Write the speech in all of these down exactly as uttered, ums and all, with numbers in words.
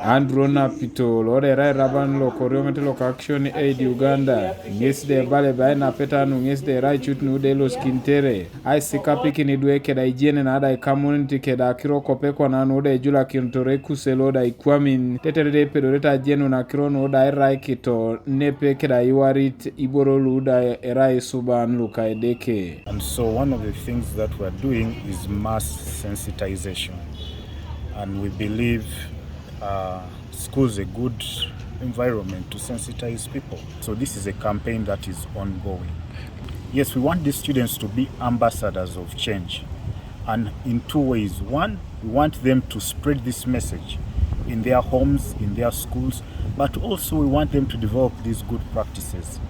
Andrew Napito lo de erai eraban lo korioŋet lo Action Aid Uganda, ŋes de ebala ebe ainapeta nu ŋes de erai cut nu de elosikintere aisikapikini idwe keda ijene na da ikamunit keda akiro kopekwana nu da ejulakinitor ekuse lo da ikwamin, tetere da epedorete ajenun akiro nu da aira ikito nepe keda iwarit iboro lu da erai isuban luka Edeke. And so one of the things that we are doing is mass sensitization. And we believe uh, school is a good environment to sensitize people. So this is a campaign that is ongoing. Yes, we want these students to be ambassadors of change. And in two ways. One, we want them to spread this message in their homes, in their schools, but also we want them to develop these good practices,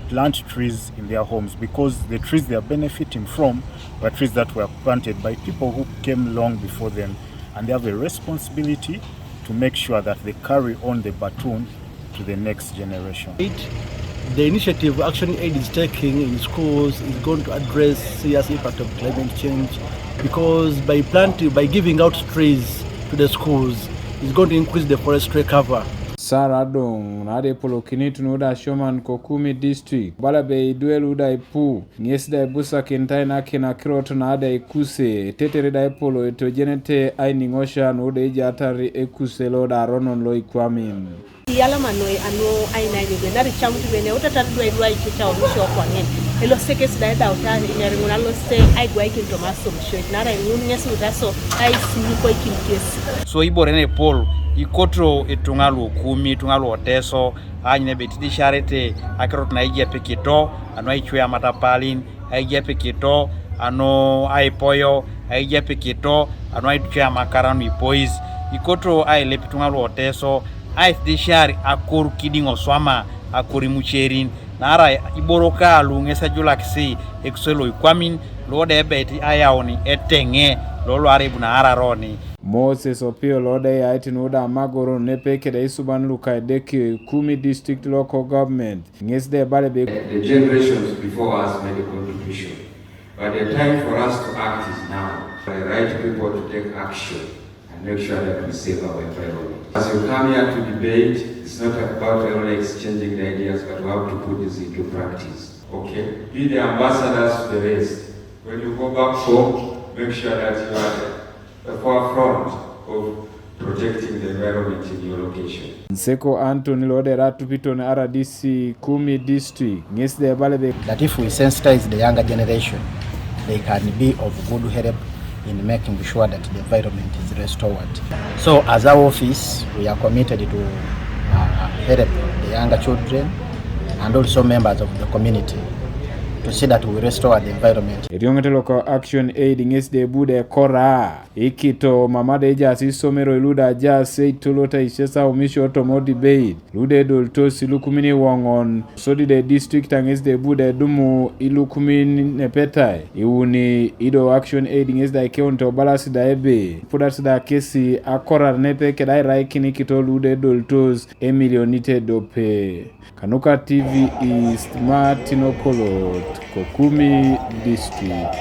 plant trees in their homes, because the trees they are benefiting from were trees that were planted by people who came long before them, and they have a responsibility to make sure that they carry on the baton to the next generation. It, the initiative Action Aid is taking in schools is going to address serious impact of climate change, because by planting, by giving out trees to the schools, is going to increase the forestry cover. Sarah Adong na da epolokinit nu da asioman ko Kumi District, ebala ebe idwe lu da ipu ŋes da ibusakinit ainakin akirot na da ikuse, tetere da epol etojenete ainiŋosia nu da ejaatar ekuse lo da aronon lo ikwamin. Iyalama noi anu ainainyo ebe naarai icamut ebe ne eutatar idwe lu aicecau luce kwaŋin. Elose kes da edaut ineriŋun alose aigwaikin toma asomisiot, naarai ŋun ŋes lu da so aisinyikoikin kes. So ibore ne epol ikoto ituŋa lu Kumi, ituŋa lu Oteso, aanyun ebe itidisiarete akirot na ijo epikito, anu aicwea amatapalin, aijepikito anu aipoyo, aijepikito anu aitucwe amakara nu ipois. Ikoto ailep ituŋa lu Oteso aitidisiar akor kidiŋ oswama, akor imucerin, naarai iboro ka lu ŋes ejulakisi ekuse lo ikwamin, lo da ebeit ayaun eteŋe lo luarai ebu naararoni. Moses Opio lo da eyait nu da Amagoro nepe keda isuban luka Edeke Kumi District Local Government, ŋes da ebala ebe. The generations before us made a contribution, but the time for us to act is now. The right people to take action and make sure that we save our environment. As you come here to debate, it's not about only exchanging the ideas, but we have to put this into practice. Okay? Be the ambassadors to the rest. When you go back home, make sure that you are the forefront of protecting the environment in your location. Nseko Anthony lo da erai atupiton R D C Kumi District, ŋes da ebala ebe. That if we sensitize the younger generation, they can be of good help in making sure that the environment is restored. So as our office, we are committed to uh, help the younger children and also members of the community to see that we restore the environment. Erioŋet loka Action Aid ŋes da ebu da ekora ikito mama da ejaas isomeroi lu da ajaas eitolot aisesa umisio toma debate, lu da edolitos ilukumin iwoŋon, sodi da district ŋes da ebu da edumu ilukumin nepetai iuni, ido Action Aid ŋes da ikeunit obalas da ebe ipudaris da kesi akorar nepe keda airaikin ikito lu da edolitos emilionit ediope. Kanuka T V East, Martin Okolot, ko Kumi District.